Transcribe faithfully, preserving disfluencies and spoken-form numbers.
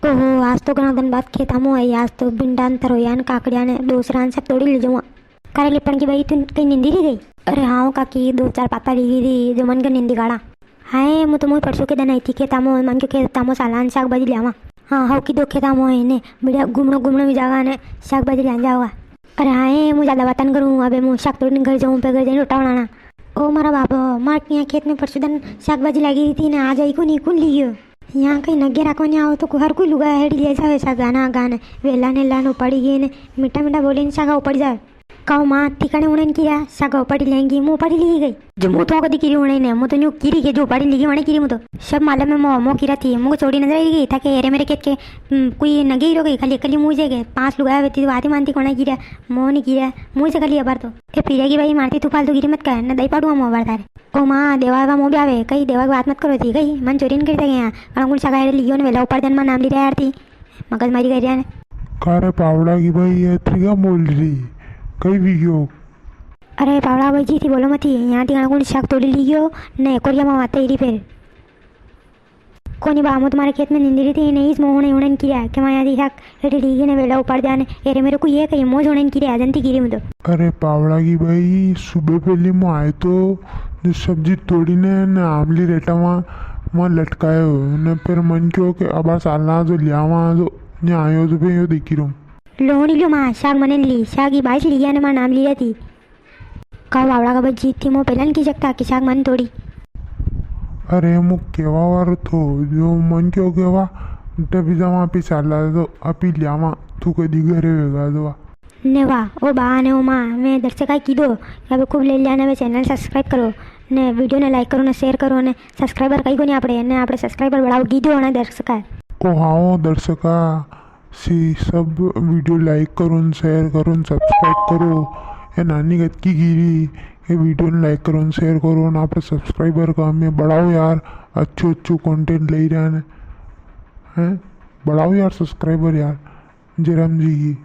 ओहो, आज तो घणा दिन बाद खेता में आई, आज तो भिंडा ने तरोया ने काकड़िया ने दूसरा ने सब तोड़ी ले जाऊँ। कारे लिपण की बाई, तू कई नींदी री गई? अरे हाँ काकी, दो चार पाता ली गई थी, जो मन के नींदी काड़ा। हाय, मु तो मुई परसों के दिन आई थी खेता में, मन के खेता में सालान शाक भाजी ल्यावा। हाँ, हाउ की दो खेता में है ने, बढ़िया घूमणो घूमणो भी जागा ने शाक भाजी ल्यान जाओगा। अरे हाय, मु ज्यादा बात न करूँ, अबे मु शाक तोड़ने घर जाऊँ, पे घर जाने रोटा बनाना। ओ मारा बाप, मार के यहाँ खेत में परसों दिन शाक भाजी लगी थी ने, आज आई को नी, कुण ली गयो? यहाँ कई नगे राखवा नी आओ तो हर कोई लुगाया हेड़ी ले जावे शाक गाना गाने, वेला ने लानो पड़ी गई ने, मीठा मीठा बोली ने शाका उपाड़ी जावे। काओ माँ, ठिकाने उड़न किया, शाका उपाड़ी लेंगी, मु उपाड़ी ली गई। जो मु तो कदी किरी उड़े ने, मु तो न्यू किरी के जो उपाड़ी ली गई, वने किरी मु तो। सब मालूम है मो, मो किरा थी, मु को छोड़ी नजर आई गई, ताके एरे मेरे खेत के, हम्म, कोई नगे ही रो गई, खाली एकली मु जे गए, पांच लुगाया वेती तो आती मानती कोना किरा, मो नी किरा, मु जे खाली अबार तो। ए पीरिया की बाई, मारती तू फालतू गिरी मत कर, न दई पाड़ू हम अबार तारे। ओ माँ, देवा वेवा मो भी आवे, कई देवा की बात मत करो थी, कई मन चोरी न करी सके यहाँ। कण कुण शाका हेड़े लियो ने वेला उपाड़ देन मां नाम ली रहा यार थी। मगज मारी कर रहा ने। कारे पावड़ा की बाई, ये तरीका बोल रही, कई भी गयो? अरे पावड़ा बाई जी थी बोलो मती, यहाँ थी कण कुण शाक तोड़ी ली गयो, ने एक और या माँ आते ही फिर। कोनी बा, मु तुम्हारे खेत में निंदी रही थी, नहीं इस मोहने उड़न किया, के मां यहाँ थी शाक हेड़ी ली गई ने वेला उपाड़ दिया ने, एरे मेरे को ये कही, मो जोड़न किरे, आजन थी गिरी मु तो। अरे पावड़ा की बाई, सुबह पहले मु आयो तो, जो सब्जी तोड़ी ने, ने आमली रेटा वहाँ, वहाँ लटकायो, ने फिर मन क्यो के अबार सालना जो लियावा जो, ने आयो जो फिर यो देखी रो। लोहड़ी लो माँ, शाक मने ली, शाक ही बाईस लिया ने मां नाम लिया थी। का बावड़ा का बस जीत थी, मो पहला न की सकता कि शाक मन तोड़ी। अरे मु केवा वारो थो, जो मन क्यो केवा, डबी जावा आपी साला तो आपी ल्यावा, तू कदी घरे वेगा जो। ने वाह, ओ बा ने ओ माँ, मैं दर्शका की दो, या भी खूब ले लिया ने, वे channel subscribe करो, ने video ने like करो, ने share करो, ने subscriber कई कोनी आपड़े, ने आपड़े subscriber बढ़ाओ, की दो ने दर्शका। ओ हाँ, ओ दर्शका, सी सब video like करो न, share करो न, subscribe करो। ए नानी गत की गिरी, ए video ने like करो न, share करो न, आपणे subscriber का हमें बढ़ाओ यार, अच्छो अच्छो content ले रहा है, हैं? बढ़ाओ यार subscriber यार, जयराम जी की।